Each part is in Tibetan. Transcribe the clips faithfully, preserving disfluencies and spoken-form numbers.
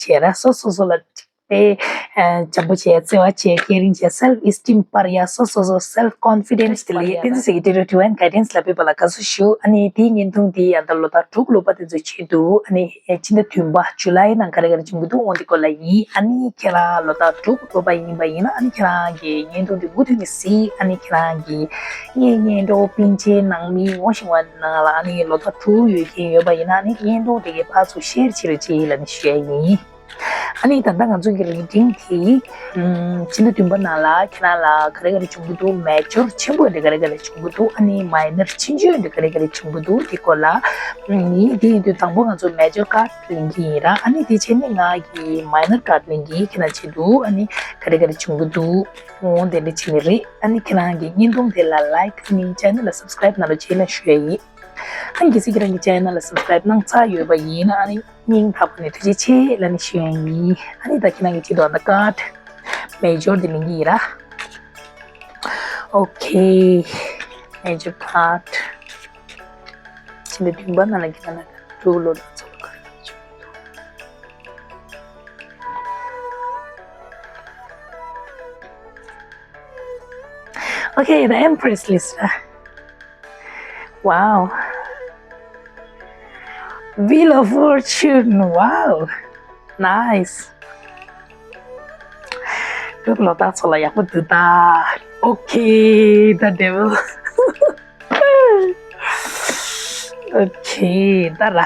བྱས་ར། སོ་སོ་སོ་ལ་དཔེ་ཨ་འཇམ་པོ་བྱས། བརྩེ་བ་བྱས། caring་བྱས། self esteem་སྤར་ཡ། སོ་སོ་སོ་self confidence་དེ་ལ་བསྟན་འཛིན་ཟེར་གྱི་དེ་རུ་divine guidance་ལ་ཕེབས་པ་ལ་དགའ་བསུ་ཞུ། ཨ་ནི་དེའི་བརྙན་ཐུང་དེ་ཡང་ད་ལོ་ལྟར་དྲུག་ལོ་པ་དེ་ཚོའི་ཆེད་དུ། ཨ་ནི་ཕྱི་ཟླ་བདུན་པ་ཇུ་ལའི་ནང་ག་རེ་ག་རེ་བྱུང་གི་འདུག་འོ་འདི་སྐོར་ལ་ཡིན། ཨ་ནི་ཁྱེད་རང་ལོ་ལྟར་དྲུག་ལོ་པ་ཡིན་པ་ཡིན་ན། ཨ་ནི་ཁྱེད་རང་གི་བརྙན་ཐུང་དེ་མུ་མཐུད་ནས་གཟིགས། ཨ་ནི་ཁྱེད་རང་གི་གཉེན་ཉེ་འགྲོ་སྤུན་མཆེད་ནང་མི་ངོ་ཤེས་པ་ནང་ལ་ཨ་ནི་ལོ་ལྟར་དྲུག་ཡོད་མཁན་ཡོད་པ་ཡིན་ན། ཨ་ནི་བརྙན་ཐུང་དེ་གའི་ཕར་ཚུར་share་བྱེད་རོགས་གྱིས་ལབ་ནས་ཞུ་ཡ་ཡིན། ཨ་ནི་ད་ལྟ་ང་ཚོ་གི་reading་དེ་ཕྱི་ཟླ་བདུན་པ་ནང་ལ་ཁྱེད་རང་ལ་ག་རེ་ག་རེ་བྱུང་གི་འདུག major་ཆེན་པོ་འདི་ག་རེ་ག་རེ་བྱུང་གི་འདུག་ཨ་ནི་minor་ཆུང་ཆུང་འདི་ག་རེ་ག་རེ་བྱུང་གི་འདུག་དེ་སྐོར་ལ་ཡིན། དེ་ཡིན་དུས་དང་པོ་ང་ཚོ་major card་ལེན་གྱི་ཡིན་ར། ཨ་ནི་དེ་བྱས་ནས་ང་གི་minor card་ལེན་གྱི་ཁྱེད་རང་ཆེད་དུ། ཨ་ནི་ག་རེ་ག་རེ་བྱུང་གི་འདུག་འོ་དེ་འདྲ་བྱས་ནས་རེད། ཨ་ནི་ཁྱེད་རང་གི་བརྙན་ཐུང་དེ་ལ་like། ཨ་ནི་channel་ལ་subscribe་གནང་རོགས་བྱེད་ལབ་ཞུ་ཡ་ཡིན། ཨ་ནི་གལ་སྲིད་ཁྱེད་རང་གི་channel་ལ་subscribe་གནང་ཚར་ཡོད་པ་ཡིན་ན། ཨ་ནི་སྙིང་ཐག་པ་ནས་ཐུགས་རྗེ་ཆེ་ལབ་ནས་ཞུ་ཡ་ཡིན། ཨ་ནི་ད་ཁྱེད་རང་གི་ཆེད་དུ་ཨ་ད་card major་དེ་ལེན་གྱི་ཡིན་ར། Okay, major card་ཕྱི་ཟླ་བདུན་པ་ནང་ལ་ཁྱེད་རང་ལ་དྲུག་ལོ་ལ་ཚོགས་ཁག Okay, the Empress list. Wow. Wheel of Fortune. Wow. Nice. དྲུག་ལོ་ལྟར་ཚོགས་ལ་ཡག་པོ་འདུག་ད། Okay, the Devil. Okay, ད་ར།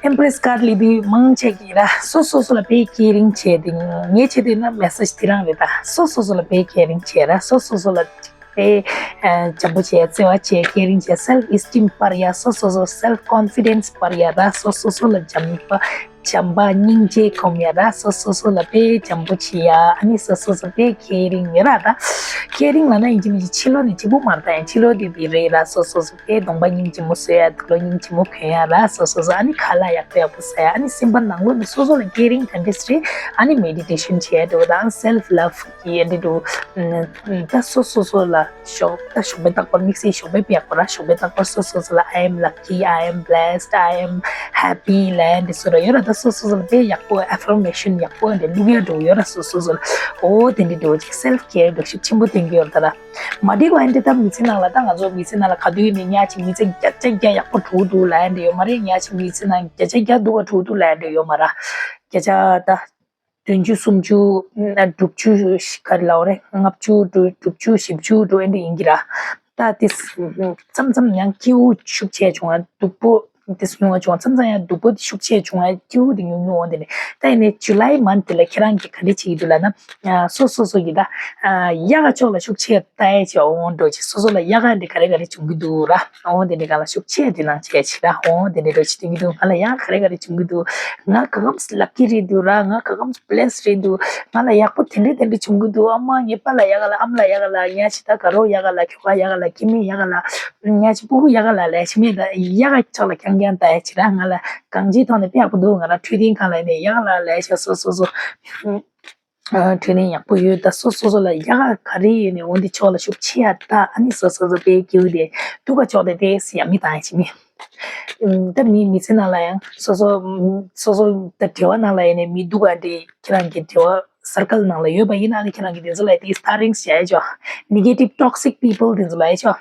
Empress card་ལེན་དུས་མང་ཆེ་གིས་ར་སོ་སོ་སོ་ལ་དཔེ་caring་བྱས་ཏེ། ངའི་ཆེད་དུ་ན་message་དེ་རང་རེད་ད། སོ་སོ་སོ་ལ་དཔེ་caring་བྱས་ར། སོ་སོ་སོ་ལ་དཔེ་ཨ་འཇམ་པོ་བྱས། བརྩེ་བ་བྱས། caring་བྱས། self esteem་སྤར་ཡ། སོ་སོ་སོ་self confidence་སྤར་ཡ་ར། སོ་སོ་སོ་ལ་བྱམས་པ་བྱམས་པ་སྙིང་རྗེ་སྒོམ་ཡ་ར། སོ་སོ་སོ་ལ་དཔེ་བྱམས་པོ་བྱེད་ཡ། ཨ་ནི་སོ་སོ་སོ་དཔེ་caring་ཡོད་ར་ད། caring་ལབ་ན་ཡིན་གཅིག་མིན་གཅིག་ཕྱི་ལོགས་ནས་གཅིག་པུ་མ་རེད་ད། ཡང་ཕྱི་ལོགས་དེ་དེ་རེད་ར། སོ་སོ་སོ་དཔེ་གདོང་པ་སྙིང་རྗེ་མོ་བཟོ་ཡ། དུག་ལོག་སྙིང་རྗེ་མོ་གོན་ཡ་ར། སོ་སོ་སོ་ཨ་ནི་ཁ་ལག་ཡག་པོ་ཡག་པོ་ཟ་ཡ། ཨ་ནི་སེམས་པ་ནང་ལོགས་ནས་སོ་སོ་ལ་caring་ག་འདྲས་རེད། ཨ་ནི་meditation་བྱེད་ཡ་འགྲོ་དང་self love་གི་ཨ་འདྲས་འགྲོ། ད་སོ་སོ་སོ་ལ་ཞོགས་ད་ཞོགས་པའི་རྟག་པར་དམིགས་བསལ་ཞོགས་པའི་དཔེ་ཡག་པོ་ར། ཞོགས་པའི་རྟག་པར་སོ་སོ་སོ་ལ་I am lucky, I am blessed, I am happy་ལབ་ཡ་འདི་སོ་ར་ཡོད་ར། ད་སོ་སོ་སོ་ལ་དཔེ་ཡག་པོ་affirmation་ཡག་པོ་འདི་བླུག་ཡ་འགྲོ་ཡོད་ར། སོ་སོ་སོ་ལ་འོ་དེ་འདི་འགྲོ་ཅིག་self care་འགྲོ་ཤུགས་ཆེན་པོ་བསྟེན་གི་ཡོད་ར། ད་ར་མ་འགྲིག་པ་འདི་ད་མི་ཚེ་ནང་ལ་ད་ང་ཚོ་མི་ཚེ་ནང་ལ་ག་དུས་ནས་ཉག་ཅིག་མི་ཚེ་བརྒྱ་ཆ་བརྒྱ་ཡག་པོ་འགྲོ་འདུག་ལབ་ཡ་འདི་ཡོད་མ་རེད། ཉག་ཅིག་མི་ཚེ་ནང་བརྒྱ་ཆ་བརྒྱ་སྡུག་པ་འགྲོ་འདུག་ལབ་ཡ་འདི་ཡོད་མ་ར། བརྒྱ་ཆ་ད། བདུན་ཅུ་སུམ་ཅུ། དྲུག་ཅུ་ག་རེ་ལབ་དགོས་རེད། ལྔ་བཅུ་དྲུག་ཅུ་བཞི་བཅུ་དྲུག་ཨེ་འདྲ་ཡིན་གྱི་ར། ད་དེ་མཚམས་མཚམས་ཡང་སྐྱིད་པོ་ཤུགས་ཆེ་བྱུང་ང་སྡུག་པོ་དེ་ཉུང་བ་བྱུང་། མཚམས་མཚམས་ཡང་སྡུག་པོ་དེ་ཤུགས་ཆེ་བྱུང་ང་སྐྱིད་པོ་དེ་ཉུང་ཉུང་འོང་། དེ་ནས་ད་ཡིན་ནའི་ཇུ་ལའི་མན་ཐི་ལ་ཁྱེད་རང་གིས་ག་འདྲ་བྱེད་ཀྱི་འདུག་ལབ་ན། སོ་སོ་སོ་གི་ད་ཡག་ག་ཕྱོགས་ལ་ཤུགས་ཆེ་ལྟ་ཡ་བྱས་འོང་འགྲོ་ཅིག་སོ་སོ་ལ་ཡག་ག་འདི་ག་རེ་ག་རེ་བྱུང་གི་འདུག་ར། འོ་དེ་འདྲའི་སྒང་ལ་ཤུགས་ཆེ་དེ་ནང་བྱས་ཕྱིར་ར། འོ་དེ་འདྲའི་འགྲོ་ཅིག་སྟོན་གྱི་འདུག་ང་ལ་ཡག་ག་རེ་ག་རེ་བྱུང་གི་འདུག་ང་ག་གམ་ལག་ཀི་རེད་འདུག་ར། ང་ག་གམ་bless་རེད་འདུག་ང་ལ་ཡག་པོ་དེ་འདྲ་དེ་འདྲ་བྱུང་གི་འདུག་ཨ་མ་ངའི་པཱ་ལགས་ཡག་ག་ལ། ཨ་མ་ལགས་ཡག་ག་ལ། ཉག་ཅིག་ད་དགའ་རོགས་ཡག་ག་ལ། ཁྱོ་ག་ཡག་ག་ལ། སྐྱེ་དམན་ཡག་ག་ལ། ཉག་ཅིག་སྤུ་གུ་ཡག་ག་ལ་ལབ་ཤི་མེད། ད་ཡག་ག་ཕྱོགས་ལ་རྐྱང་རྐྱང་ལྟ་ཡ་ཕྱིར་ར། ང་ལ་གང་ཅིའི་ཐོག་ནས་དཔེ་ཡག་པོ་འདུག་ང་རང་འཕྲོད་བསྟེན་ཁང་ལ་ཡིན་ནའི་ཡག་ག་ལ་ལབ་ཤག་སོ་སོ་སོ། ཨ་འཕྲོད་བསྟེན་ཡག་པོ་ཡོད། ད་སོ་སོ་སོ་ལ་ཡག་ག་ག་རེ་ཡོད་ནའི་འོ་འདི་ཕྱོགས་ལ་ཤུགས་ཆེ་ཡ་ལྟ། ཨ་ནི་སོ་སོ་སོ་དཔེ་སྐྱིད་པོ་དེ་སྡུག་ག་ཕྱོགས་དེ་དེ་ཡ་མི་བཏང་ཡ་ཅི་མེད། ཨུམ། ད་མི་མི་ཚེ་ནང་ལ་ཡང་སོ་སོ་སོ་སོ་ད་འབྲེལ་བ་ནང་ལ་ཡིན་ནའི་མི་སྡུག་ག་འདི་ཁྱེད་རང་གི་འབྲེལ་བ་circle་ནང་ལ་ཡོད་པ་ཡིན་ན་ཨ་ནི་ཁྱེད་རང་གི་དེ་ཚོ་ལ་དེ་stirrings་བྱ་ཡ་ཆོག negative toxic people་དེ་ཚོ་ལ་ཡ་ཆོག་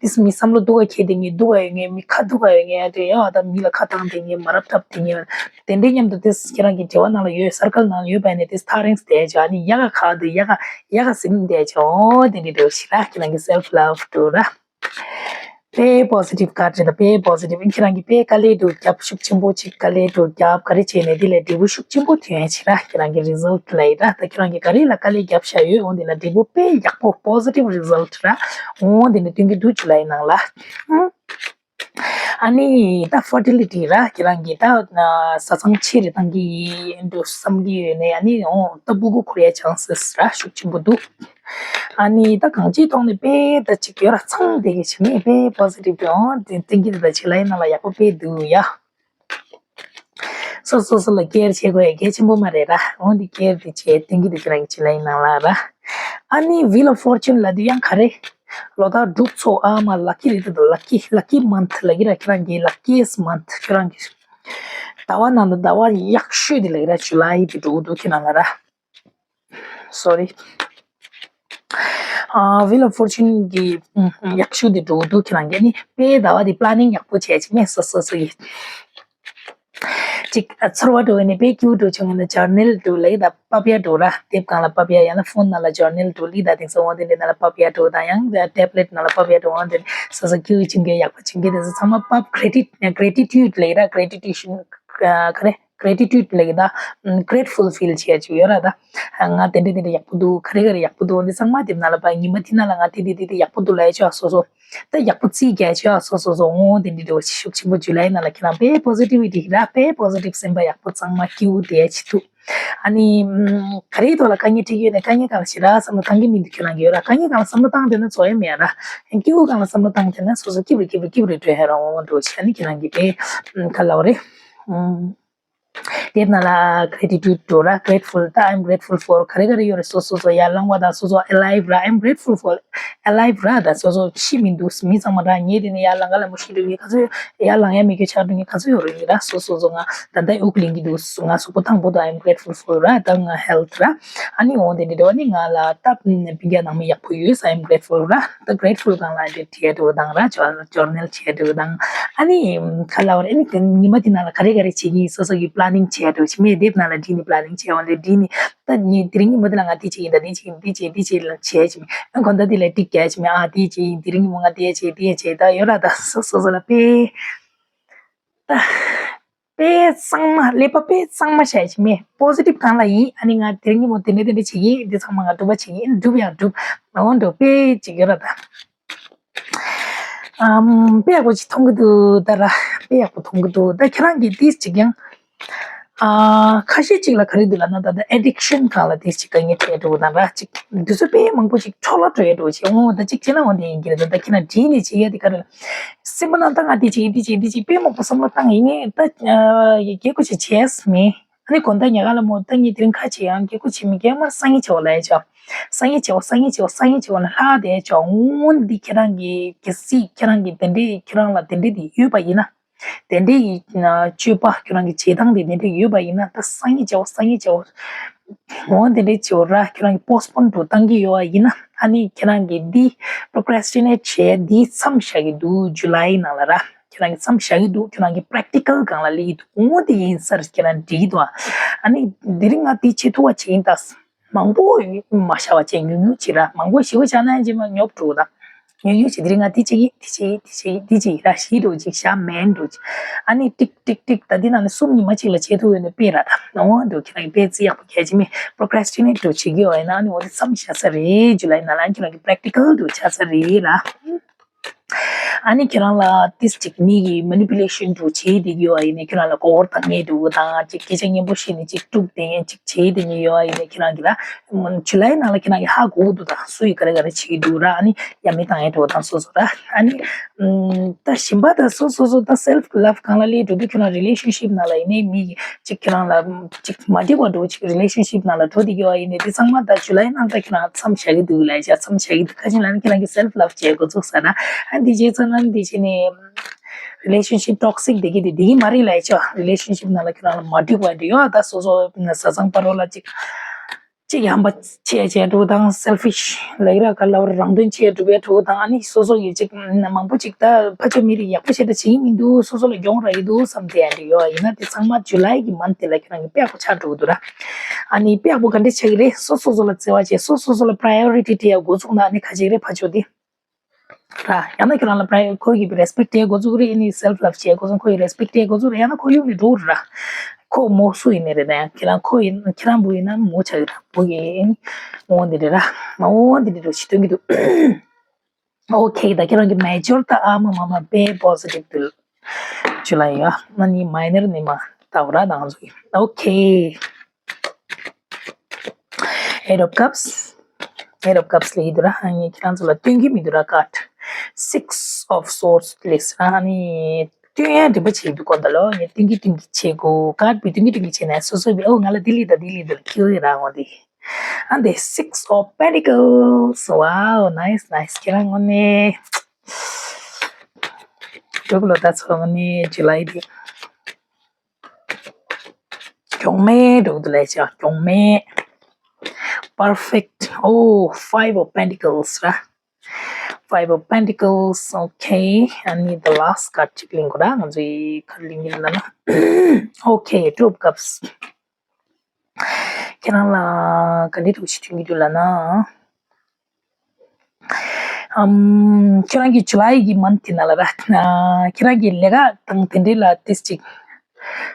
དེས་མི་བསམ་བློ་སྡུག་ག་འཁྱེར་ཏེ་ངས་སྡུག་ག་ཡོད་ངས་མི་ཁ་སྡུག་ག་ཡོད་ངས་དེ་ཡང་ད་མི་ལ་ཁ་བཏང་དེ་ངས་མ་རབས་འཁྲབ་དེ་ངས་དེ་འདྲའི་མཉམ་དུ་དེ་ཁྱེད་རང་གི་འབྲེལ་བ་ནང་ལ་ཡོད་circle་ནང་ལ་ཡོད་པ་ཡིན་ན་དེ་stirrings་དེ་ཡ་ཆོག་ཨ་ནི་ཡག་ག་ཁ་དེ་ཡག་ག་ཡག་ག་ཟིན་དེ་ཡ་ཆོག་འོ་དེ་འདྲའི་འགྲོ་ཤི་ར། ཁྱེད་རང་གི་self love་འགྲོ་ར། དཔེ་positive་card་རེད་ད། དཔེ་positive་ཨིན། ཁྱེད་རང་གིས་དཔེ་དཀའ་ལས་འགྲོ་རྒྱབ་ཤུགས་ཆེན་པོ་ཅིག་དཀའ་ལས་འགྲོ་རྒྱབ་ག་རེ་བྱས་ནས་དེ་ལས་འབྲས་བུ་ཤུགས་ཆེན་པོ་ཐོན་ཡ་ཆེ་ར། ཁྱེད་རང་གི་result་ལ་ཡི་ར། ད་ཁྱེད་རང་གིས་ག་རེ་ལ་དཀའ་ལས་རྒྱབ་བཞག་ཡོད་འོ་དེ་ལ་འབྲས་བུ་དཔེ་ཡག་པོ་positive result་ར། འོ་དེ་ནས་སྟོན་གྱི་འདུག་ཇུ་ལའི་ནང་ལ། ཨ་ནི་ད་fertility་ར། ཁྱེད་རང་གིས་ད་བཟའ་ཚང་ཆེ་རེ་བཏང་གི་ཡིན་འགྲོ་བསམ་གྱི་ཡོད་ནས་ཨ་ནི་འོ་ད་སྤུ་གུ་འཁོར་ཡ་chances་ར་ཤུགས་ཆེན་པོ་འདུག་ཨ་ནི་ད་གང་ཅིའི་ཐོག་ནས་དཔེ་ད་ཅིག་ཡོད་ར་ཚང་དེ་གི་ཆེ་ནས་དཔེ་positive་དེ་འོང་དེ་སྟོན་གྱི་འདུག་ད་ཇུ་ལའི་ནང་ལ་ཡག་པོ་དཔེ་འདུག་ཡ། སོ་སོ་སོ་ལ་care་བྱེད་དགོས་ཡ་གལ་ཆེན་པོ་མ་རེད་ར། འོང་དེ་care་དེ་བྱེད་སྟོན་གྱི་འདུག་ཁྱེད་རང་གི་ཇུ་ལའི་ནང་ལ་ར། ཨ་ནི་Wheel of Fortune་ལབ་དུས་ཡང་ག་རེ། ལོ་ལྟར་འབྲུག་ཚོགས་ཨ་མ་lucky་རེད་དེ་lucky lucky month་ལབ་ཀྱི་ར། ཁྱེད་རང་གི་luckiest month་ཁྱེད་རང་གི་ཟླ་བ་ནང་དུ་ཟླ་བ་ཡག་ཤོས་དེ་ལབ་ཀྱི་ར། ཇུ་ལའི་དེ་འགྲོ་གི་འདུག་ཁྱེད་རང་ལ་ར། Sorry. ཨ། Wheel of Fortune གི་ཨ་ཡག་ཤོས་དེ་འགྲོ་གི་འདུག་ཁྱེད་རང་གིས་ནི་དཔེ་ཟླ་བ་དེ་planning ཡག་པོ་བྱས་ཅིག་མེད་སོ་སོ་སོ་ཡི། ཅིག་ཨ་ཚོར་བ་འགྲོ་བའི་ནི་དཔེ་སྐྱིད་པོ་འགྲོ་བྱུང་ན་journal འགྲོ་ལབ་ཀྱི་ད། ཕབ་ཡ་འགྲོ་ར། དེབ་སྒང་ལ་ཕབ་ཡ། ཡང་ན་ཕོན་ནང་ལ་journal འགྲོ་ལབ་ཀྱི་ད། དེང་སང་འོ་དེ་འདྲའི་ནང་ལ་ཕབ་ཡ་འགྲོ་དང་། ཡང་ཊེབ་ལེཊ་ནང་ལ་ཕབ་ཡ་འགྲོ། འོ་དེ་སོ་སོ་སྐྱིད་པོ་བྱུང་མཁན་ཡག་པོ་བྱུང་མཁན་དེ་ཚོ་ཚང་མ་ཕབ། credit gratitude ལབ་ཀྱི་ར། gratitude ག་རེ། gratitude ལབ་ཀྱི་ད། grateful feel བྱེད་ཡ་ཅིག་ཡོད་ར་ད། ང་དེ་འདྲ་དེ་འདྲ་ཡག་པོ་འདུག་ག་རེ་ག་རེ་ཡག་པོ་འདུག་འདི་ཚང་མ་དེབ་ནང་ལ་ཕབ། ཉི་མ་དེ་ནང་ལ་ང་དེ་དེ་དེ་དེ་ཡག་པོ་འདུག་ལབ་ཡ་ཅིག་སོ་སོ། ད་ཡག་པོ་རྩིས་རྒྱག་ཡ་ཅིག་སོ་སོ་སོ། འོ་དེ་འདྲ་དེ་འདྲ་ཤུགས་ཆེན་པོ་ཇུ་ལའི་ནང་ལ་ཁྱེད་རང་དཔེ་positivity ར། དཔེ་positive སེམས་པ་ཡག་པོ་གཙང་མ་སྐྱིད་པོ་དེ་ཡ་ཅིག་འདུག་ཨ་ནི་ག་རེའི་ཐོག་ལ་དཀའ་ངལ་འཕྲད་ཀྱི་ཡོད་ན། དཀའ་ངལ་སྒང་ལ་ཞེ་དྲག་བསམ་བློ་བཏང་གི་མི་འདུག་ཁྱེད་རང་གིས་ཡོད་ར། དཀའ་ངལ་སྒང་ལ་བསམ་བློ་བཏང་བསྡད་ན་ཚོར་ཡ་མེད་ར། སྐྱིད་པོ་སྒང་ལ་བསམ་བློ་བཏང་བསྡད་ན་སོ་སོ་སྐྱིད་པོ་རེད། སྐྱིད་པོ་རེད། སྐྱིད་པོ་རེད་འགྲོ་ཡ་ར། འོ་འགྲོ་བྱས། ཨ་ནི་ཁྱེད་རང་གིས་དཔེ་ག་ལབ་དགོས་རེད། དེབ་ནང་ལ་gratitude འགྲོ་ར། grateful ད། I'm grateful for ག་རེ་ག་རེ་ཡོད་རེད། སོ་སོ་སོ་ཡར་ལངས་པ་དང་། སོ་སོ་alive ར། I'm grateful for alive ར། ད་སོ་སོ་ཤི་མི་འདུག་མི་ཚང་མ་ར། ངས་དེ་ནས་ཡར་ལངས་ག་ལ་མོ་ཤི་འགྲོ་མཁན་ག་ཚོད་ཡོད། ཡར་ལངས་ཡ་མེད་མཁན་ཆགས་འགྲོ་མཁན་ག་ཚོད་ཡོད་རེད་ར། སོ་སོ་སོ་ང་ད་ལྟ་དབུགས་ལེན་གྱི་འདུག་ང་གཟུགས་པོ་ཐང་པོ་འདུག I'm grateful for ར། ད་ང་health ར། ཨ་ནི་འོ་དེ་འདྲ་འགྲོ། ཨ་ནི་ང་ལ་ད་སྤུན་ཀྱག་ནང་མི་ཡག་པོ་ཡོད། I'm grateful ར། ད་grateful སྒང་ལ་དེ་བྲིས་འགྲོ་དང་ར། journal བྲིས་འགྲོ་དང་། ཨ་ནི་ག་ལབ་དགོས་རེད། ཨ་ནི་ཉི་མ་དེ་ནང་ལ་ག་རེ་ག་རེ་བྱེད་ཀྱི་ཡིན། སོ་སོ་གི་planning བྱས་འགྲོ་ཅིག་མེད། དེབ་ནང་ལ་བྲིས་ནས་planning བྱས། འོ་དེ་བྲིས་ནས་ད་ངས་དེ་རིང་ཉིན་མོ་དེ་ལ་ང་དེ་བྱེད་ཀྱི་ཡིན། ད་དེ་བྱེད་ཀྱི་ཡིན། དེ་བྱེད་ཀྱི་ཡིན། དེ་བྱེད་ཀྱི་ཡིན་ལབ་བྱས་ཅིག་མེད། ཨ་དགོང་དག་དེ་ལ་ཊིག་རྒྱག་ཅིག་མེད། ཨ་དེ་བྱེད་ཀྱི་ཡིན། དེ་རིང་ཉིན་མོ་ང་དེ་བྱེད། དེ་བྱེད། ད་ཡོད་ར། ད་སོ་སོ་སོ་ལ་དཔེ་ད་དཔེ་གཙང་མ། ཀླད་པ་དཔེ་གཙང་མ་བྱས་ཅིག་མེད། positive སྒང་ལ་ཡིན། ཨ་ནི་ང་དེ་རིང་ཉིན་མོ་དེ་འདྲ་དེ་འདྲ་བྱེད་ཀྱི་ཡིན། འདི་ཚང་མ་ང་སྒྲུབ་པ་བྱེད་ཀྱི་ཡིན། སྒྲུབ་ཡང་སྒྲུབ། འོ་འགྲོ། དཔེ་ཅིག་ཡོད་ར་ད། ཨམ། དཔེ་ཡག་པོ་ཅིག་མཐོང་གི་འདུག་ད་ར། དཔེ་ཡག་པོ་མཐོང་གི་འདུག་ད་ཁྱེད་རང་གིས་ཏིས་ཅིག་ཡང་། ཨ། ཁ་ཤས་ཅིག་ལ་ག་རེ་འདུག་ལབ་ན། ད་ལྟ་addiction སྒང་ལ་ཏིས་ཅིག་དཀའ་ངལ་འཕྲད་འགྲོ་གི་དང་ར། ཅིག་དུས་ཚོད་དཔེ་མང་པོ་ཅིག་འཕྲོ་བརླག་འགྲོ་ཡ་འགྲོ་ཅིག་འོ་ད་ཅིག་བྱས་ན་འོ་དེ་ཡིན་གྱི་རེད། ད་ད་ཁྱེད་རང་བྲིས་ནས་བྱེད་ཡ་དེ་ག་རེ་ལ། སེམས་པ་ནང་ད་ང་འདི་བྱེད་འདི་བྱེད་འདི་བྱེད་དཔེ་མང་པོ་བསམ་བློ་བཏང་ཡིན་ནའི་ད་ཨ་ཡ་གི་གོ་ཅིག་བྱས་མེད། ཨ་ནི་དགོང་དག་ཉལ་ཁང་ལ་མོ་ད་ངས་དེ་རིང་ཁ་ཕྱེ་ཡང་སྐྱེ་སྒོ་ཕྱེ་མི་སྐྱེ་མ་སང་ཉིན་བྱེད་འོ་ལབ་ཡ་ཆོག་སང་ཉིན་བྱེད་འོ། སང་ཉིན་བྱེད་འོ། སང་ཉིན་བྱེད་འོ་ལ་ལྷག་བསྡད་ཆོག་འོ་འདི་ཁྱེད་རང་གི་གལ་སྲིད་ཁྱེད་རང་གི་དེ་འདྲའི་ཁྱེད་རང་ལ་དེ་འདྲའི་དེ་ཡོད་པ་ཡིན་ན། དེ་འདྲའི་ཡི་སྤྱོད་པ་ཁྱེད་རང་གི་བྱེད་སྟངས་དེ་དེ་འདྲའི་ཡོད་པ་ཡིན་ན། ད་སང་ཉིན་བྱེད་འོ། སང་ཉིན་བྱེད་འོ། འོ་དེ་འདྲའི་བྱེད་འོ་ར། ཁྱེད་རང་གི་postpone དུ་བཏང་གི་ཡོད་པ་ཡིན་ན། ཨ་ནི་ཁྱེད་རང་གི་འདི་procrastinate བྱས་འདི་མཚམས་བཞག་གི་འདུག July ནང་ལ་ར། ཁྱེད་རང་གི་མཚམས་བཞག་གི་འདུག་ཁྱེད་རང་གི་practical སྒང་ལ་སླེབས་ཀྱི་འདུག་འོ་དེ་ཡིན་སར་ཁྱེད་རང་འགྲིག་གི་འདུག་ཨ་ནི་དེ་རིང་ང་དེ་བྱེད་ཐུབ་པ་བྱེད་ཡིན། ད་མང་པོ་མ་བྱ་བ་བྱས་ཉུང་ཉུང་བྱེད་ར། མང་པོ་ཞེ་པོ་བྱས་ན་ཡང་རྗེས་མ་ཉོབ་འགྲོ་ད། ཉུང་ཉུང་བྱེད། དེ་རིང་ང་དེ་བྱེད་ཀྱི་དེ་བྱེད་ཀྱི་དེ་བྱེད་ཀྱི་དེ་བྱེད་ཀྱི་ར། ཞེ་པོ་ཅིག་བྱ་མེད་འགྲོ་ཅིག་ཨ་ནི་ཏིག་ཏིག་ཏིག་ད་འདི་ནང་ནས་གསུམ་ཉི་མ་གཅིག་ལ་བྱེད་ཐུབ་ཡོད་ན་དཔེ་ར། ད་འོ་འདུག་ཁྱེད་རང་གི་དཔེ་རྩིས་ཡག་པོ་གལ་ཆེ་མེད། procrastinate འགྲོ་བྱེད་ཀྱི་ཡོད་ཡིན་ན། ཨ་ནི་འོ་དེ་མཚམས་བཞག་ས་རེད། July ནང་ལ་ཁྱེད་རང་གི་practical འགྲོ་ཆགས་ས་རེད་ར། ཨ་ནི་ཁྱེད་རང་ལ་ཏིས་ཅིག་མི་གི་manipulation འགྲོ་བྱེད་བསྡད་ཀྱི་ཡོད་ཡིན་ནའི། ཁྱེད་རང་ལ་མགོ་སྐོར་བཏང་མཁན་འདུག་དང་། ཅིག་སྐད་ཆ་སྙན་པོ་བཤད་ནས་ཅིག་དཀྲུག་བསྡད་མཁན་ཅིག་བྱེད་བསྡད་མཁན་ཡོད་ཡིན་ནའི། ཁྱེད་རང་གི་ལ་July ནང་ལ་ཁྱེད་རང་གི་ཧ་གོ་གི་འདུག་ད་སུ་ཡིས་ག་རེ་ག་རེ་བྱེད་ཀྱི་འདུག་ར། ཨ་ནི་ཡ་མེད་བཏང་ཡ་འགྲོ་དང་སོ་སོ་ར། ཨ་ནི་ད་གཞན་པ་ད་སོ་སོ་སོ་ད་self love སྒང་ལ་སླེབས་འགྲོ་དུས་ཁྱེད་རང་relationship ནང་ལ་ཡིན་ནའི་མི་གི་ཅིག་ཁྱེད་རང་ལ་ཅིག་མ་འགྲིག་པ་འགྲོ་ཅིག་relationship ནང་ལ་འགྲོ་བསྡད་ཀྱི་ཡོད་ཡིན་ནའི། དེ་ཚང་མ་ད་July ནང་ད་ཁྱེད་རང་མཚམས་བཞག་གི་འདུག་ལབ་བྱས། མཚམས་བཞག་གི་འདུག་ཁ་ཅིག་ལ་ནི་ཁྱེད་རང་གི་self love བྱེད་འགོ་ཚུགས་ས་ན། ཨ་འདི་བྱས་ཚར་ན་འདི་བྱས་ནས་relationship toxic བསྡད་ཀྱི་འདུག་བསྡད་ཀྱི་མ་རེད་ལབ་བྱས། relationship ནང་ལ་ཁྱེད་རང་ལ་མ་འགྲིག་པ་འདྲ་ཡོད་ད་སོ་སོ་བཟའ་ཚང་བར་ལ་ཅིག་ཅིག་ཡངས་པ་ཆེ་ཆེ་འགྲོ་དང་། selfish ལབ་ཀྱི་ར། ག་ལབ་རང་དོན་ཆེ་འགྲོ་བའི་འགྲོ་དང་། ཨ་ནི་སོ་སོ་ཡི་ཅིག་མང་པོ་ཅིག་ད་ཕ་ཆོས་མི་རིགས་ཡག་པོ་བྱེད་ད་བྱེད་ཀྱི་མི་འདུག་སོ་སོ་ལ་གྱོང་རག་གི་འདུག་བསམ་དེ་འདྲ་ཡོད་ཡིན་ན། དེ་ཚང་མ་July གི་month དེ་ལ་ཁྱེད་རང་གི་དཔེ་ཡག་པོ་ཆགས་འགྲོ་གི་འདུག་ར། ཨ་ནི་དཔེ་ཡག་པོ་ག་འདྲ་ཆགས་ཀྱི་རེད། སོ་སོ་སོ་ལ་བརྩེ་བ་བྱེད། སོ་སོ་སོ་ལ་priority སྤྲད་ཡ་འགོ་ཚུགས་ན། ཨ་ནི་ག་ཅིག་རེད་ཕ་ཆོས་དེ། ར། ཡང་ན་ཁྱོད་རང་ལ་པ་རའི་ཁོ་ཡི་respect སྤྲད་འགོ་བཙུགས་རེད། ཨ་ནི་self love བྱེད་འགོ་བཙུགས། ཁོ་ཡི་respect སྤྲད་འགོ་བཙུགས་རེད། ཡང་ན་ཁོ་གཡུག་ནས་འགྲོ་རེད་ར། ཁོ་མོ་སུ་ཡིན་ནའི་རེད། ད་ཡང་ཁྱེད་རང་ཁོ་ཡིན། ཁྱེད་རང་བུ་ཡིན་ན་མོ་ཆགས་ཀྱི་ར། བུ་ཡིན། འོ་འདི་རེད་ར། མ་འོ་འདི་འདྲ་འགྲོ་ཞིག་སྟོན་གྱི་འདུག་ཨོ་ཁེ། ད་ཁྱེད་རང་གི་major ད་ཨ་མ་མ་མ་དཔེ་positive འདུག་ཇུ་ལའི་ཡ། ཨ་ནི་minor ནི་མ་ལྟ་བུ་ར་ད་ང་ཚོ་ཡིན། ཨོ་ཁེ། Eight of Cups. Eight of Cups ལ་ཡིན་འདུག་ར། ཨ་ནི་ཁྱེད་རང་ཚོ་ལ་སྟོན་གྱི་མི་འདུག་ར། card Six of Swords ལས་ར། ཨ་ནི་སྟོན་ཡ་འདྲི་པ་བྱེད་འདུག་གོ། ད་ལོ་ངས་སྟོན་གྱི་སྟོན་གྱི་བྱེད་དགོས། card བི་སྟོན་གྱི་སྟོན་གྱི་བྱེད་ན་སོ་སོ་བི་ཨོ་ང་ལ་དེ་ལི་ད་དེ་ལི་ད་ཁྱེད་རང་འོ་དེ། ཨ་འདི་Six of Pentacles. Wow, nice, nice. ཁྱེད་རང་དངོས་གནས་གྲུབ་ལོ་ད་ཚོ་དངོས་གནས་ཇུ་ལའི་དེ། གྱོང་མེད་འགྲོ་གི་འདུག་ལས་ཀྱང་གྱོང་མེད། Perfect. Oh, Five of Pentacles ར། Five of Pentacles. Okay, I need the last card ཅིག་ལེན་དགོས་ར། ང་ཚོའི་ཁར་ལེན་གྱི་ལ་ན། Okay, Two of Cups. ཁྱེད་རང་ལ་ག་འདྲའི་ཐུགས་ཤིག་མཐུན་གྱི་འདུག་ལ་ན། ཨམ། ཁྱེད་རང་གི་ཇུ་ལའི་གི་མན་ཐི་ནང་ལ་ར། ཁྱེད་རང་གི་ལས་ཀ་དང་དེ་འབྲེལ་ལ་ཏིས་ཅིག་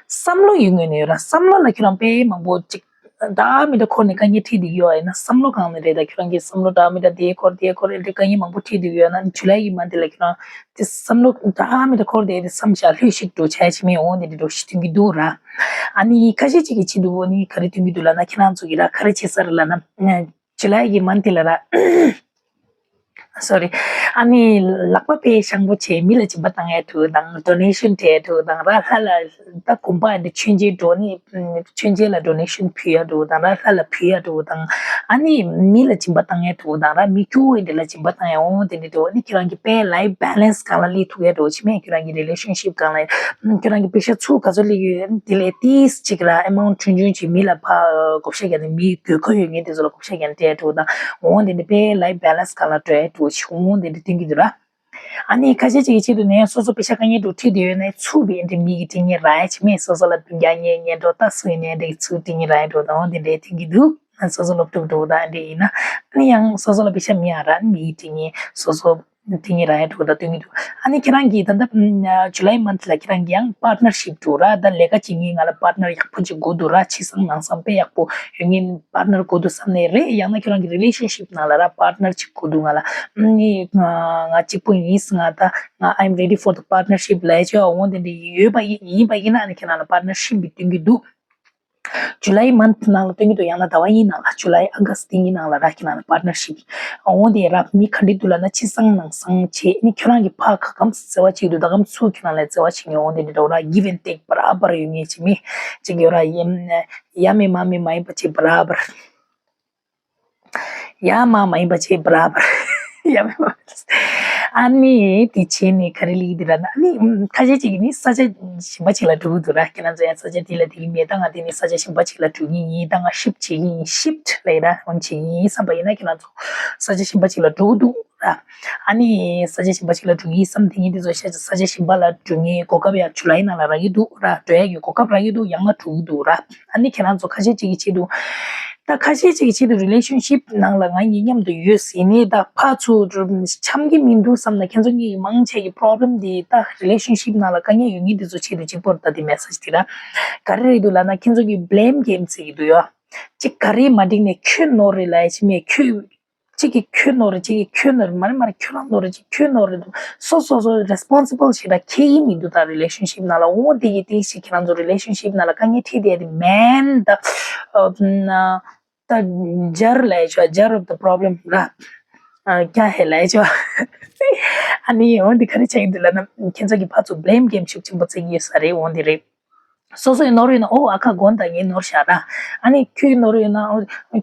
བསམ་བློ་ཡོད་ངེས་ནས་ཡོད་ར། བསམ་བློ་ལ་ཁྱེད་རང་དཔེ་མང་པོ་ཅིག་འདྲ་མི་འདྲ་འཁོར་ནས་དཀའ་ངལ་འཕྲད་བསྡད་ཀྱི་ཡོད་ཡིན་ན། བསམ་བློ་གང་ནས་རེད། ད་ཁྱེད་རང་གི་བསམ་བློ་འདྲ་མི་འདྲ་དེ་འཁོར་དེ་འཁོར་དེ་འདྲ་དཀའ་ངལ་མང་པོ་འཕྲད་བསྡད་ཀྱི་ཡོད་ན། ཇུ་ལའི་གི་མན་ཐི་ལ་ཁྱེད་རང་དེ་བསམ་བློ་འདྲ་མི་འདྲ་འཁོར་དེ་དེ་བསམ་བཞག་ལྷོད་ཤིག་འགྲོ་བྱས་ཕྱི་མའི་འོང་དེ་འདྲ་འགྲོ་ཤི་ཐུན་གྱི་འདུག་ར། ཨ་ནི་ཁ་ཤས་ཅིག་གི་ཆེད་དུ་འོ་ནི་ག་རེ་ཐུན་གྱི་འདུག་ལ་ན། ཁྱེད་རང་ཚོ་གི་ར་ག་རེ་བྱེད་ས་རེད་ལ་ན། ཇུ་ལའི་གི་མན་ཐི་ལ་ར། སོ་རི། ཨ་ནི་ལག་པ་དཔེ་ཤང་པོ་བྱས་མི་ལ་སྦྱིན་པ་བཏང་ཡ་ཐུག་དང་། ཌོ་ནེ་ཤན་སྤྲད་ཐུག་དང་ར། ལྷ་ལ་ད་གོམ་པ་འདི་མཆོད་མཇལ་འགྲོ་ནི། མཆོད་མཇལ་ལ་ཌོ་ནེ་ཤན་ཕུལ་ཡ་ཐུག་དང་ར། ལྷ་ལ་ཕུལ་ཡ་ཐུག་དང་། ཨ་ནི་མི་ལ་སྦྱིན་པ་བཏང་ཡ་ཐུག་དང་ར། མི་སྐྱོ་བོ་འདི་ལ་སྦྱིན་པ་བཏང་ཡ་འོང་དེ་འདྲ་འགྲོ། ཨ་ནི་ཁྱེད་རང་གི་དཔེ་ལའིཕ་བྷེ་ལེན་སི་སྒང་ལ་སླེབས་ཐུག་ཡ་འགྲོ། ཕྱི་མས་ཁྱེད་རང་གི་རི་ལེ་ཤན་ཤིབ་སྒང་ལ་ཁྱེད་རང་གི་པེ་ཤ་ཚུར་ག་ཚོད་སླེབས་ཡོད་དེ་ལས་ཏིས་ཅིག་ར་ཨ་མའུན་ཊི་ཆུང་ཆུང་ཅིག་མི་ལ་ཕ་བགོ་བཤའ་རྒྱག་ནས། མི་དགོས་མཁོ་ཡོད་མཁན་དེ་ཚོ་ལ་བགོ་བཤའ་རྒྱག་ནས་སྤྲད་ཐུག་དང་། འོང་དེ་འདྲ་དཔེ་ལའིཕ་བྷེ་ལེན་སི་སྒང་ལ་འགྲོ་ཡ་འགྲོ་ཆི་འོང་དེ་འདྲ་སྟོན་གྱི་འདུག་ར། ཨ་ནི་ཁ་ཤས་ཅིག་གི་ཆེད་དུ་ནས་སོ་སོ་པེ་ཤ་དཀའ་ངལ་འདྲ་འཕྲད་བསྡད་ཡོད་ན། ཚུར་བའི་འདི་མི་གི་དྲིན་ཉེ་ར་ཡ་ཆི་མེད། སོ་སོ་ལ་བུན་རྒྱག་ཉེ་ཉེ་འགྲོ་ད་སུ་ཡིན་ནའི་འདི་ཚུར་དྲིན་ཉེ་ར་ཡ་འགྲོ་དང་འོ་འདི་འདྲའི་དྲིན་གྱི་འདུག་སོ་སོ་སློབ་ཕྲུག་འདྲ་ད་འདྲ་ཡིན་ན། ཨ་ནི་ཡང་སོ་སོ་ལ་པེ་ཤ་མི་ཡ་ར་མི་གི་དྲིན་ཉེ་སོ་སོ་དྲིན་ཉེ་ར་ཡ་འགྲོ་ད་སྟོན་གྱི་འདུག་ཨ་ནི་ཁྱེད་རང་གི་ད་ལྟ་ཇུ་ལའི་མན་ཐི་ལ་ཁྱེད་རང་གི་ཡང་པར་ཊི་ནར་ཤིབ་འདྲ་ར། ད་ལས་ཀ་བྱེད་མཁན་ང་ལ་པར་ཊི་ནར་ཡག་པོ་ཅིག་དགོས་འདུག་ར། ཕྱི་གསང་ནང་གསང་དཔེ་ཡག་པོ་ཡོད་མཁན་པར་ཊི་ནར་དགོས་འདུག་བསམ་ནས་རེད། ཡང་ན་ཁྱེད་རང་གི་རི་ལེ་ཤན་ཤིབ་ནང་ལ་ར་པར་ཊི་ནར་ཅིག་དགོས་འདུག་ང་ལ། ཨ་ནི་ང་ང་གཅིག་པུ་ཡིན། ང་ད་ང་I'm ready for the partnership ལབ་ཡ་ཅིག་འོང་དེ་འདྲ་ཡོད་པ་ཡིན། ཡིན་པ་ཡིན་ན་ཨ་ནི་ཁྱེད་རང་ལ་པར་ཊི་ནར་ཤིབ་འདི་སྟོན་གྱི་འདུག་ཇུ་ལའི་མན་ཐི་ནང་ལ་སྟོན་གྱི་འདུག་ཡང་ན་ཟླ་བ་གཉིས་ནང་ལ། ཇུ་ལའི་ཨ་ག་སི་འདི་གཉིས་ནང་ལ་ར་ཁྱེད་རང་ལ་པར་ཊི་ནར་ཤིབ་འོང་དེ་ར། མི་ག་འདྲ་འདུག་ལབ་ན་ཕྱི་གསང་ནང་གསང་བྱས། ཨ་ནི་ཁྱེད་རང་གི་ཕ་ག་གམ་བརྩེ་བ་བྱེད་འདུག་ད་གམ་ཚུར་ཁྱེད་རང་ལ་བརྩེ་བ་བྱེད་མཁན་འོང་དེ་འདྲ་འདྲ་ར། གིབ་ཨེན་ཊེག་བར་བར་ཡོད་མཁན་ཅིག་མི་ཅིག་ཡོད་ར། ཡ་མེད་མ་མེད་མ་ཡིན་པ་ཅིག་བར་བར། ཡ་མ་མ་ཡིན་པ་བྱས་བར་བར། ཡ་མ་མ། ཨ་ནི་དེ་བྱས་ནས་ག་རེ་ལེགས་འདི་ར་ན། ཨ་ནི་ཁ་ཤས་ཅིག་ནི་ས་ཆ་གཞན་པ་ཅིག་ལ་འགྲོ་གི་འདུག་ར། ཁྱེད་རང་ཚོ་ཡང་ས་ཆ་དེ་ལ་དེ་གི་མེད། ད་ང་དེ་ནི་ས་ཆ་གཞན་པ་ཅིག་ལ་འགྲོ་གི་ཡིན། ད་ང་ཤིབ་བྱེད་ཀྱི་ཡིན། ཤིབ་ལབ་ཡ་ར་འོན་བྱེད་ཀྱི་ཡིན་བསམ་པ་ཡིན་ན་ཁྱེད་རང་ཚོ་ས་ཆ་གཞན་པ་ཅིག་ལ་འགྲོ་གི་འདུག་ར། ཨ་ནི་ས་ཆ་གཞན་པ་ཅིག་ལ་འགྲོ་གི་ཡིན་བསམ། དེ་ཉིད་དེ་ཚོ་ཤ་ས་ཆ་གཞན་པ་ལ་འགྲོ་ངེས་གོ་སྐབས་ཡང་ཇུ་ལའི་ནང་ལ་རག་གི་འདུག་ར། འགྲོ་ཡ་གི་གོ་སྐབས་རག་གི་འདུག་ཡང་ན་འགྲོ་གི་འདུག་ར། ཨ་ནི་ཁྱེད་རང་ཚོ་ཁ་ཤས་ཅིག་གི་ཆེད་དུ། ད་ཁ་ཤས་ཅིག་གི་ཆེད་དུ་རི་ལེ་ཤན་ཤིབ་ནང་ལ་ང་གཉིས་མཉམ་དུ་ཡོད་ཟེར་ནས་ད་ཕར་ཚུར་འཆམ་གྱི་མི་འདུག་བསམ་ན། ཁྱེད་ཚོ་གཉིས་ཀྱི་མང་ཆེ་གི་པོ་རོབ་ལེམ་འདི་ད་རི་ལེ་ཤན་ཤིབ་ནང་ལ་དཀའ་ངལ་ཡོད་མཁན་འདི་ཚོ་ཆེད་དུ་གཅིག་པོ་རེད། ད་འདི་མེ་སེ་ཇི་འདི་ར་ག་རེ་རེད་འདུག་ལབ་ན། ཁྱེད་ཚོ་གི་བྷི་ལེམ་གེམ་ཟེར་གྱི་འདུག་ཡ། ཅིག་ག་རེ་མ་འགྲིག་ནས་ཁྱོད་ནོར་རེད་ལབ་ཡ་ཅིག་མེད། ཁྱོད་གཅིག་གིས་ཁྱོད་ནོར་རེད། གཅིག་གིས་ཁྱོད་ནོར་རེད། མ་རེད་མ་རེད། ཁྱོད་རང་ནོར་རེད། གཅིག་ཁྱོད་ནོར་རེད། སོ་སོ་སོ་རེ་སི་པོན་སི་བལ་ཞིག་ད་ཁྱེད་ཀྱིས་མི་འདུག་ད་རི་ལེ་ཤན་ཤིབ་ནང་ལ་འོ་དེ་གི་དེ་ཞིག་ཁྱེད་རང་ཚོ་རི་ལེ་ཤན་ཤིབ་ནང་ལ་དཀའ་ངལ་འཕྲད་བསྡད་དེ་མེན་ད། ད་ཇར་ལབ་ཡ་ཆོག་ཇར་ཨོབ་ད་པོ་རོབ་ལེམ་ར། ཀྱ་ཧེ་ལབ་ཡ་ཆོག་ཨ་ནི་འོ་འདི་ག་རེ་ཆགས་ཀྱི་འདུག་ལབ་ན། ཁྱེད་ཚོ་གི་ཕར་ཚུར་བྷི་ལེམ་གེམ་ཤུགས་ཆེན་པོ་རྩེ་གི་ཡོད་ས་རེད། འོ་འདི་རེད། སོ་སོའི་ནོར་ཡོད་ན། ཨོ་ཨ་ཁ་དགོན་དང་ངའི་ནོར་བཞག་ར། ཨ་ནི་ཁྱོད་ནོར་ཡོད་ན། ཨོ་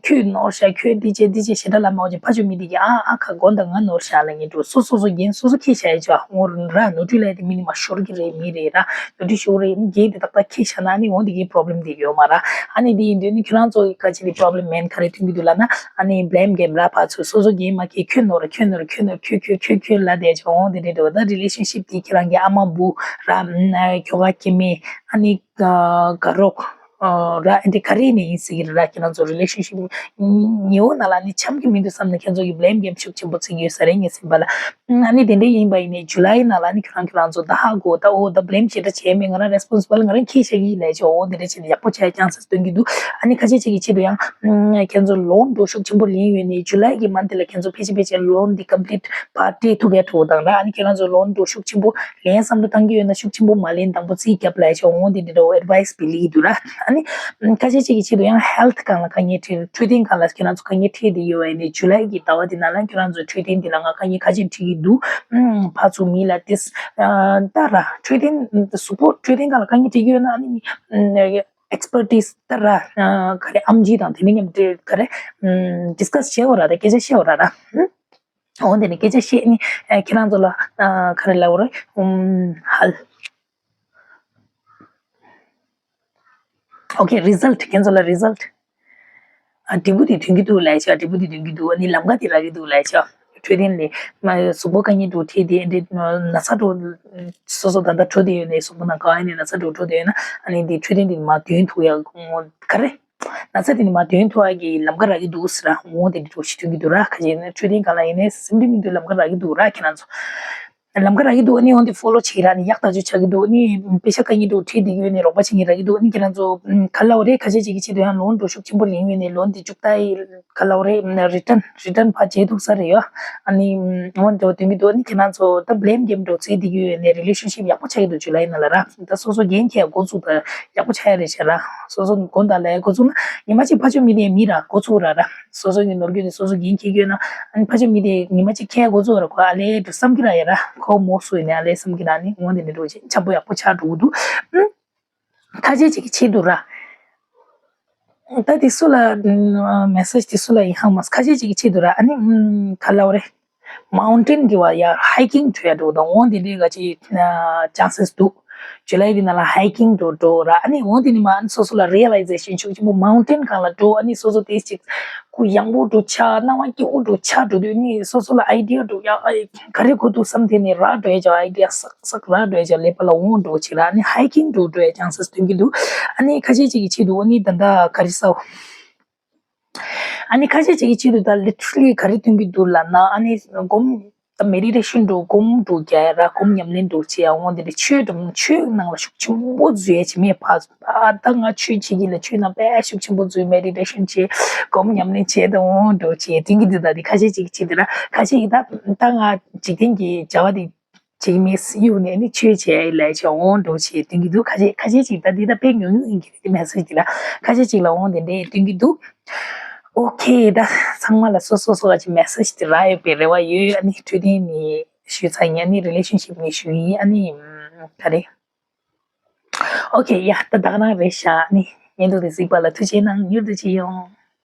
ཁྱོད་ནོར་བཞག་ཁྱོད་འདི་བྱས་འདི་བྱས་ཞེ་དྲག་ལབ་མ་འོ་ཅེ་ཕ་ཆོས་མི་འདི་གི་ཨ་ཨ་ཁ་དགོན་དང་ང་ནོར་བཞག་ལ་ངས་འགྲོ། སོ་སོ་སོ་འགན་སོ་སོ་ཁྱེར་བཞག་ཡ་ཆོག་འོ་ར། ནོར་འཁྲུལ་ལ་དེ་མི་ནི་མ་ཤོར་གི་རེད། མི་རེད་ར། ནོར་འཁྲུལ་ཤོར་རེད། འགན་དེ་ཏག་ཏག་ཁྱེར་བཞག་ན་ཨ་ནི་འོ་འདི་གི་པོ་རོབ་ལེམ་འདི་ཡོད་མ་ར། ཨ་ནི་འདི་ཡིན་དུས་ནི་ཁྱོད་རང་ཚོ་གི་ག་ཅི་འདི་པོ་རོབ་ལེམ་མེན་ག་རེ་ཐོན་གི་འདུག་ལབ་ན། ཨ་ནི་བྷི་ལེམ་གེམ་ར། ཕར་ཚུར་སོ་སོ་འགན་མ་ཁྱེར། ཁྱོད་ནོར་ར་ཁྱོད་ནོར་ར་ཁྱོད་ནོར་ཁྱོད་ཁྱོད་ཁྱོད་ཁྱོད་ཁྱོད་ལབ་བསྡད་ཆོག་འོ་འདི་འདྲ་འདྲ་བ། ད་རི་ལེ་ཤན་ཤིབ་དེ་ཁྱེད་རང་གི་ཨ་མ་བུ་ར་ཁྱོ་ག་སྐྱེ་དམན་ཨ་ནི་དགའ་རོགས་ར་འདི་ག་རེ་ནས་ཡིན་ཟེར་གི་རེད་ར། ཁྱེད་རང་ཚོ་རི་ལེ་ཤན་ཤིབ་ཉེ་བོ་ནང་ལ་ནི་འཆམ་གི་མི་འདུག་བསམ་ནས་ཁྱེད་ཚོ་གི་བྷི་ལེམ་གེམ་ཤུགས་ཆེན་པོ་རྩེ་གི་ཡོད་ས་རེད། ངས་སེམས་པ་ལ། ཨ་ནི་དེ་འདྲ་ཡིན་པ་ཡིན་ནའི་ཇུ་ལའི་ནང་ལ་ནི་ཁྱོད་རང་ཁྱོད་རང་ཚོ་ད་ཧ་གོ་ད། འོ་ད་བྷི་ལེམ་ཞེ་དྲག་བྱས་མེད། ང་རང་རེ་སི་པོན་སི་བལ་ང་རང་ཁྱེར་བཞག་གི་ཡིན་ལབ་ཆོག་འོ་དེ་འདྲ་བྱས་ནས་ཡག་པོ་བྱས་ཀྱང་ས་སྟོན་གི་འདུག་ཨ་ནི་ཁ་ཤས་ཅིག་གི་ཆེད་དུ་ཡང་ཁྱེད་ཚོ་ལོན་འགྲོ་ཤུགས་ཆེན་པོ་ལེན་ཡོད་ནས་ཇུ་ལའི་གི་མན་ཐི་ལ་ཁྱེད་ཚོ་ཕལ་ཆེར་ཕལ་ཆེར་ལོན་འདི་ཀམ་པི་ལིཊ་ཕར་སྤྲད་ཐུབ་ཡ་འགྲོ་དང་ར། ཨ་ནི་ཁྱེད་རང་ཚོ་ལོན་འགྲོ་ཤུགས་ཆེན་པོ་ལེན་བསམ་བློ་བཏང་གི་ཡོད་ན་ཤུགས་ཆེན་པོ་མ་ལེན། དང་པོ་རྩིས་རྒྱབ་ལབ་ཆོག་འོ་འདི་འདི་འདྲ་བོ་ཨེ་ཌི་ཝའི་སི་བི་ལི་འདུག་ར། ཨ་ནི་ཁ་ཤས་ཅིག་གི་ཆེད་དུ་ཡང་ཧེལ་ཐི་སྒང་ལ་དཀའ་ངལ་འཕྲད། འཕྲོད་བསྟེན་སྒང་ལ་ཁྱེད་རང་ཚོ་དཀའ་ངལ་འཕྲད་དེ་ཡོད་པ་ཡིན་ནའི་ཇུ་ལའི་གི་ཟླ་བ་འདི་ནང་ལ་ཁྱེད་རང་ཚོ་འཕྲོད་བསྟེན་འདི་ལ་ང་དཀའ་ངལ་ག་ཅིག་འཕྲད་ཀྱི་འདུག་ཕར་ཚུར་མི་ལ་ཏིས་ལྟ་ར། འཕྲོད་བསྟེན་གཟུགས་པོ་འཕྲོད་བསྟེན་སྒང་ལ་དཀའ་ངལ་འཕྲད་ཀྱི་ཡོད་ན་ཨ་ནི་ཨེག་སི་པར་ཊིས་ལྟ་ར། ག་རེ་ཨེམ་ཆི་དང་དེ་ནས་མཉམ་དུ་ག་རེ་ཌིས་ཀ་སི་བྱེད་དགོས་ར། ད་སྐད་ཆ་བཤད་དགོས་ར་ར། འོ་དེ་ནས་སྐད་ཆ་བཤད་ནི་ཁྱེད་རང་ཚོ་ལ་ག་རེ་ལབ་དགོས་རེད། ཧལ། okay, result, ཁྱེད་ཚོ་ལ་result. ཨ་འབྲས་བུ་དེ་ཐོན་གྱི་འདུག་ལབ་ཤག་འབྲས་བུ་དེ་ཐོན་གྱི་འདུག་ཨ་ནི་ལམ་ཁ་དེ་རག་གི་འདུག་ལབ་ཤག་འཕྲོད་བསྟེན་ལས་མ་གཟུགས་པོ་དཀའ་ངལ་འདྲ་བོ་འཕྲད་དེ་འདི་ན་ཚ་འདྲ་བོ་སོ་སོ་ད་ལྟ་འཕྲོད་བསྟེན་ཡོད་ནས་གཟུགས་པོ་ནང་ག་ཡིན་ནས་ན་ཚ་འདྲ་བོ་འཕྲོད་བསྟེན་ཡོད་ན་ཨ་ནི་འདི་འཕྲོད་བསྟེན་འདི་མར་འདོན་ཐུབ་ཡག་ག་རེ། ན་ཚ་དེ་ནི་མར་འདོན་ཐུབ་ཡག་གི་ལམ་ཁ་རག་གི་འདུག་ཟེར་ར་འོང་དེ་འདྲ་བོ་ཞིག་ཐོན་གྱི་འདུག་ར། ཁ་ཅིག་ནས་འཕྲོད་བསྟེན་སྒང་ལ་ཡིན་ནས་སེམས་ཁྲལ་མི་འདུག་ལམ་ཁ་རག་གི་འདུག་ར་ཁྱེད་རང་ཚོ། ལམ་ཁ་རག་གི་འདུག་ཨ་ནི་འོང་དེ་ཕོ་ལོ་བྱེད་ར་ནི་ཡག་ཐག་ཆོད་ཆགས་ཀྱི་འདུག་ཨ་ནི་དཔེ་ཆ་དཀའ་ངལ་འདྲ་བོ་འཕྲད་བསྡད་ཀྱི་ཡོད་ནི་རོགས་པ་བྱེད་མཁན་རག་གི་འདུག་ཨ་ནི་ཁྱེད་རང་ཚོ་ག་ལབ་རེད། ཁ་ཤས་ཅིག་གི་ཆེད་དུ་ཡང་ལོན་འདྲ་བོ་ཤུགས་ཆེན་པོ་ལེན་ཡོད་ནི་ལོན་དེ་བཅུག་ད་ཡི་ག་ལབ་རེད། རི་ཊན་རི་ཊན་ཕར་བྱེད་ཐུབ་ས་རེད་ཡ། ཨ་ནི་འོང་འདྲ་བོ་འདོན་གྱི་འདུག་ཨ་ནི་ཁྱེད་རང་ཚོ་ད་བླེམ་གེམ་འདྲ་བོ་རྩེད་བསྡད་ཀྱི་ཡོད་ནི་རི་ལེ་ཤན་ཤིབ་ཡག་པོ་ཆགས་ཀྱི་འདུག་ཇུ་ལའི་ནང་ལ་ར། ད་སོ་སོ་འགན་འཁྱེར་འགོ་བཙུགས་ད་ཡག་པོ་ཆགས་ཡ་རེད་ཤག་ར། སོ་སོ་འགོ་ད་ལ་འགོ་བཙུགས་ན་ཉི་མ་གཅིག་ཕར་ཕྱོགས་མི་དེ་མི་ར་འགོ་བཙུགས་ར་ར། སོ་སོ་གི་ནོར་རྒྱུ་དེ་སོ་སོ་འགན་འཁྱེར་གྱི་ཡོད་ན། ཨ་ནི་ཕར་ཕྱོགས་མི་དེ་ཉི་མ་གཅིག་ཁྱེར་འགོ་བཙུགས་ར་ཁོ་ཨ་ལས་འགྲོ་བསམ་གྱི་ར་ཡ་ར། ཁོ་མོ་སུ་ཡིན་ནའི་ཨ་ལས་བསམ་གྱི་ར་ནི་འོང་དེ་ནི་འགྲོ་ཆེ་ཆགས་པོ་ཡག་པོ་ཆགས་འགྲོ་གི་འདུག་ཨུམ། ཁ་ཤས་ཅིག་གི་ཆེད་དུ་ར། ད་དེ་སུ་ལ་མེ་སེ་ཇི་དེ་སུ་ལ་ཡིན་ཧང་མ་ཁ་ཤས་ཅིག་གི་ཆེད་དུ་ར་ཨ་ནི་ཨུམ་ག་ལབ་རེད། མའུན་ཊེན་གི་བ་ཡ་ཧའི་ཀིང་འགྲོ་ཡ་འགྲོ་དང་འོང་དེ་འདྲའི་ག་ཅིག་ཅན་སེས་འདུག་ཇུ་ལའི་དེ་ནང་ལ་ཧའི་ཀིང་འགྲོ་འགྲོ་ར་ཨ་ནི་འོང་དེ་ནི་མ་ཨ་ནི་སོ་སོ་ལ་རི་ཡ་ལའི་ཛེ་ཤན་ཤུགས་ཆེན་པོ་མའུན་ཊེན་སྒང་ལ་འགྲོ་ཨ་ནི་སོ་སོ་དེ་ཅིག་སྐུ་ཡངས་པོ་འགྲོ་ཆ་སྣང་བ་སྐྱིད་པོ་འགྲོ་ཆ་འགྲོ་དུས་ནི་སོ་སོ་ལ་ཨའི་ཌི་ཡ་འགྲོ་ཡ་ཨ་ག་རེ་གོ་འདུག་བསམ་དེ་ནི་ར་འགྲོ་ཡ་ཅག་ཨའི་ཌི་ཡ་སག་སག་ར་འགྲོ་ཡ་ཅག་ལེ་པ་ལ་འོང་འགྲོ་ཆེ་ར་ཨ་ནི་ཧའི་ཀིང་འགྲོ་འགྲོ་ཡ་ཅན་སེས་ཐོན་གྱི་འདུག་ཨ་ནི་ཁ་ཤས་ཅིག་གི་ཆེད་དུ་ཨ་ནི་ད་ལྟ་ག་རེ་ཟ། ཨ་ནི་ཁ་ཤས་ཅིག་གི་ཆེད་དུ་ད་ལི་ཊི་ར་ལི་ག་རེ་སྟོན་གྱི་འདུག་ལབ་ན་ཨ་ནི་སྒོམ་ད་མེ་ཌི་ཊེ་ཤན་འགྲོ་སྒོམ་འགྲོ་རྒྱག་ཡ་ར་སྒོམ་ཉམས་ལེན་འགྲོ་བྱེད་ཡ་འོང་དེ་འདྲ་ཆོས་འགྲོ་ཆོས་ནང་ལ་ཤུགས་ཆེན་པོ་འཛུལ་ཡ་བྱེད་མེད་ཕ་ཨ་ད་ང་ཆོས་བྱེད་ཀྱི་ལ་ཆོས་ནང་དཔེ་ཤུགས་ཆེན་པོ་འཛུལ་མེ་ཌི་ཊེ་ཤན་བྱེད་སྒོམ་ཉམས་ལེན་བྱེད་དང་འོང་འགྲོ་བྱེད་སྟོན་གྱི་འདུག་ད་དེ་ཁ་ཤས་ཅིག་གི་ཆེད་དུ་ར་ཁ་ཤས་ཀྱི་ད་ད་ང་འཇིག་རྟེན་གྱི་བྱ་བ་དེ། བྱེད་མེད་གཡུག་ནས་ནི་ཆོས་བྱས་ལས་བྱས་འོང་འགྲོ་བྱེད་སྟོན་གྱི་འདུག་ཁ་ཤས་ཁ་ཤས་ཅིག་ད་འདི་ད་དཔེ་ཉུང་ཉུང་ཡིན་གྱི་རེད་དེ་མེ་སེ་ཇི་འདི་ལ་ཁ་ཤས་ཅིག་ལ་འོང་དེ་འདྲས་སྟོན་གྱི་འདུག་ཨོ་ཁེ་ད་ཚང་མ་ལ་སོ་སོ་སོ་བ་ཅིག་མེ་སེ་ཇི་དེ་རག་ཡོད་པའི་རེ་བ་ཡོད། ཨ་ནི་འཕྲོད་བསྟེན་ནི་ཞུས་ཚར་ཡིན། ཨ་ནི་རི་ལེ་ཤན་ཤིབ་ནི་ཞུས་ཡིན། ཨ་ནི་ག་རེ་ཨོ་ཁེ་ཡ་ད་ད་ག་རང་རེད་ཤག་ཨ་ནི་བརྙན་ཐུང་དེ་གཟིགས་པ་ལ་ཐུགས་རྗེ་གནང་མྱུར་དུ་མཇལ་ཡོང་།